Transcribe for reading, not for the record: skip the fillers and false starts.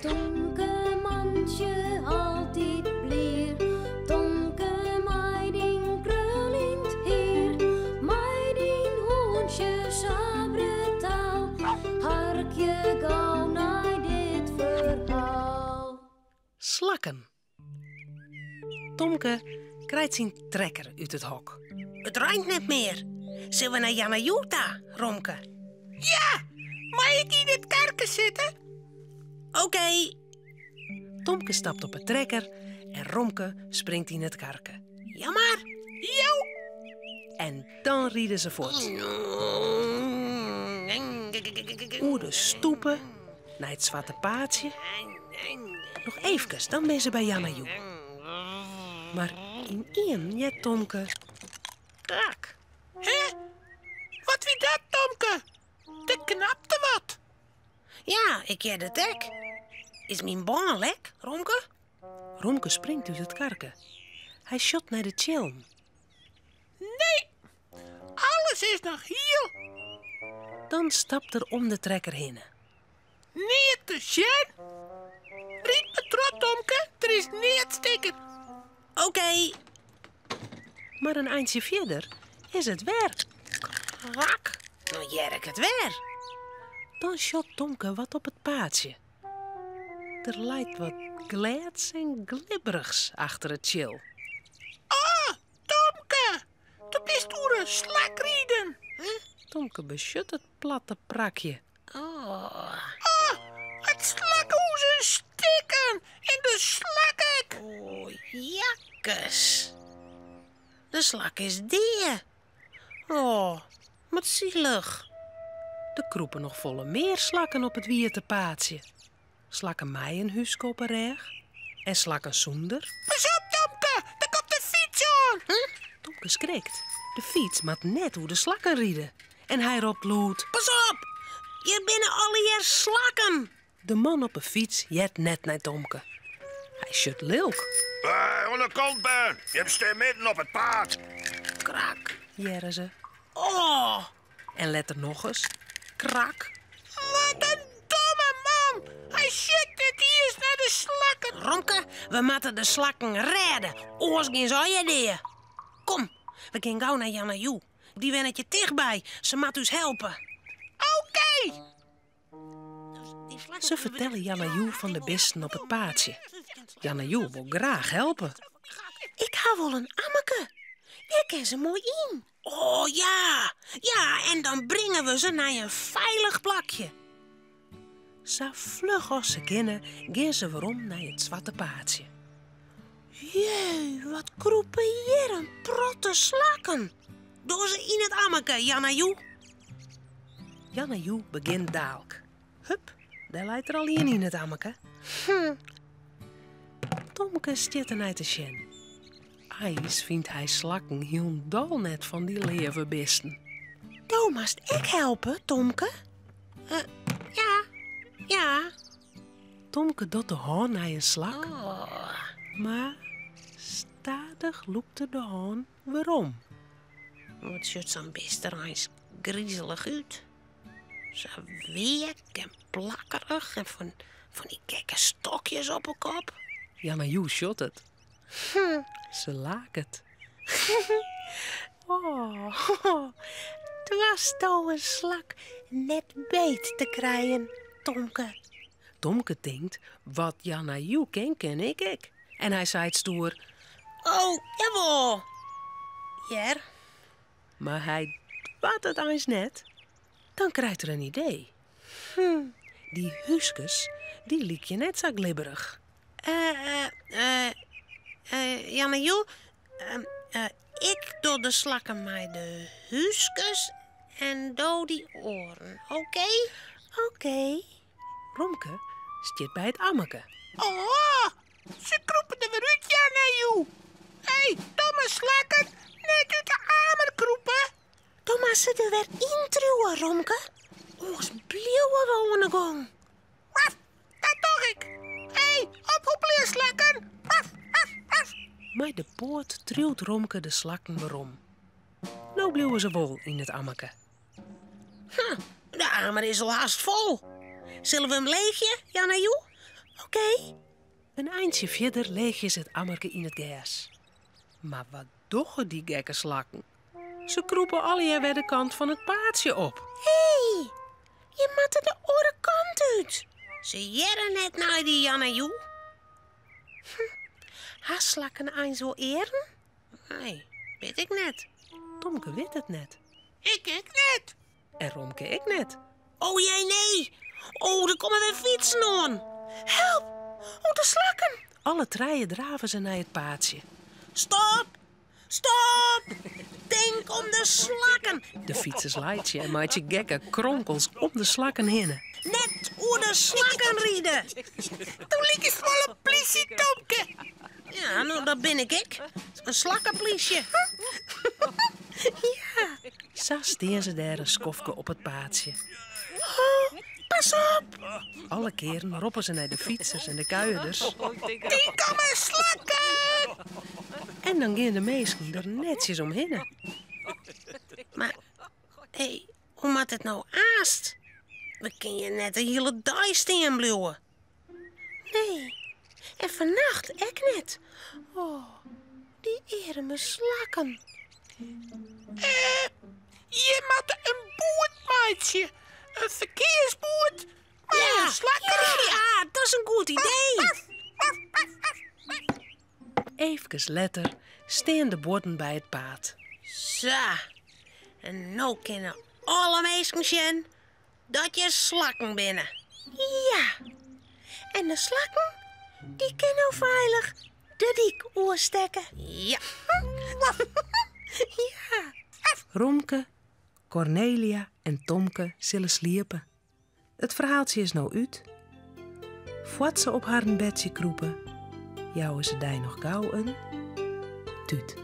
Tomke mantsje altyd blier, Tomke mei dyn kruljend hier, mei dyn hûntsje sa brutaal, harkje gau nei dit ferhaal. Slakken. Tomke krijt syn trekker út it hok. It reint net mear. Sille we nei Janna Joe ta, Romke? Ja! Mei ik yn it karke sitte? Oké. Tomke stapt op 'e trekker en Romke springt yn it karke. Ja mar. Jo! En dan ride se fuort. Oer de stoepe nei it Swarte Paadsje. Noch eefkes, dan binne se by Janna Joe. Mar ynienen heart Tomke krak. Hè? Wat wie dat, Tomke? Der knapte wat. Ja, ik hearde it ek. Is myn bân lek, Romke? Romke springt út it karke. Hy sjocht nei de tsjillen. Nee, alles is noch hiel. Dan stapt er om de trekker hinne. Neat te sjen. Ryd mar troch, Tomke, der is neat stikken. Oké. Mar in eintsje fierder is it wer krak. No hear ik it wer. Dan sjocht Tomke wat op it paadsje. Der leit wat glêds en glibberichs achter it tsjil. Oh, Tomke, do bist oer in slak riden. Tomke besjocht it platte prakje. Oh. Oh, it slakhûs is stikken en de slak ek. Oh, jakkes. De slak is dea. Oh, wat sielich. Der krûpe noch folle mear slakken op it wiete paadsje. Slakken mei in húske op 'e rêch en slakken sûnder. Pas op, Tomke, der komt de fyts oan. Tomke skrikt. De fyts moat net oer de slakken ride. En hy ropt lûd. Pas op, hjir binne allegear slakken. De man op 'e fyts heart net nei Tomke. Hy sjocht lilk. Oan de kant, bern. Jim stean midden op it paad. Krak, hearre se. Oh! En letter nochris. Krak. Wat in domme man! Hy sjocht net iens nei de slakken. Romke, we moatte de slakken rêde, oars gean se allegear dea. Kom, we gean gau nei Janna Joe. Dy wennet hjir tichtby, se moat ús helpe. Oké! Se fertelle Janna Joe fan de bisten op it paadsje. Janna Joe wol graach helpe. Ik ha wol in ammeke. Dêr kin se moai yn. Oh ja, ja, en dan bringe we se nei in feilich plakje. Sa fluch as se kinne, gean se werom nei it Swarte Paadsje. Jeu, wat krûpe hjir in protte slakken. Doch se yn it ammeke, Janna Joe. Janna Joe begjint daalk. Hup, dêr leit der al ien yn it ammeke. Tomke stiet der nei te sjen. Eins fynt hy slakken hielendal net fan dy leave bisten. Do moatst ek helpe, Tomke. Eh, ja, ja. Tomke docht de hân nei in slak, oh. mar stadich lûkt er de hân werom. Wat sjocht sa'n bist der eins grizelich út. Sa weak en plakkerich en fan, fan dy gekke stokjes op 'e kop. Janna Joe sjocht it. Se laket. Oh, doarsto in slak net beet te krijen, Tomke? Tomke tinkt, wat Janna Joe kin, kin ik ek. En hy seit stoer. Oh, jawol. Hear. Mar hy doart it eins net. Dan krijt er in idee. Dy húskes, dy lykje net sa glibberich. Eh, eh, eh, Janna Joe, eh, ik doch de slakken mei de húskes en do dy oaren, oké? Oké. Romke stiet by it ammeke. Oh, se krûpe der wer út, Janna Joe. Hé, domme slakken, net út de amer krûpe. Do moatst se der wer yntriuwe, Romke. Oars bliuwe we oan 'e gong. Waf, dat doch ik. Hé, ophoepelje, slakken. Waf, waf, waf. Mei de poat triuwt Romke de slakken werom. No bliuwe se wol yn it ammeke. Hm, de amer is al hast fol. Sille we him leegje, Janna Joe? Oké. In eintsje fierder leegje se it ammerke yn it gers. Mar wat dogge dy gekke slakken? Se krûpe allegear wer de kant fan it paadsje op. Hé, je moatte de oare kant út. Se hearre net nei dy, Janna-Joe. Hm, ha slakken eins wol earen? Nee, wit ik net. Tomke wit it net. Ik ek net. En Romke ek net. O jee, nee! O, der komme wer fytsen oan! Help! O, de slakken! Alle trije drave se nei it paadsje. Stop! Stop! Tink om de slakken! De fytsers laitsje en meitsje gekke kronkels om de slakken hinne. Net oer de slakken ride! Do likest wol in plysje, Tomke. Ja, no, dat bin ik ek. In slakkeplysje. Ja. Sa stean se dêr in skoftke op it paadsje. Oh, pas op! Alle kearen roppe se nei de fytsers en de kuierders. Tink om 'e slakken! En dan gean de minsken der netsjes omhinne. Mar, hé, hoe moat it no aanst? We kinne hjir net de hiele dei stean bliuwe. Nee, en fannacht ek net. Oh, dy earme slakken. Eh, je moatte in boerd meitsje. In ferkearsboerd mei Ja, in slakker. ja, dat is in goed idee. Eefkes letter stean de buorden by it paad. Sa, en no kinne alle minsken sjen dat hjir slakken binne. Ja, en de slakken, dy kinne no feilich de dyk oerstekke. Ja. Ja. Romke, Kornelia en Tomke sille sliepe. It ferhaaltsje is no út. Foar't se op harren bedsje krûpe, jouwe se dy noch gau in tút.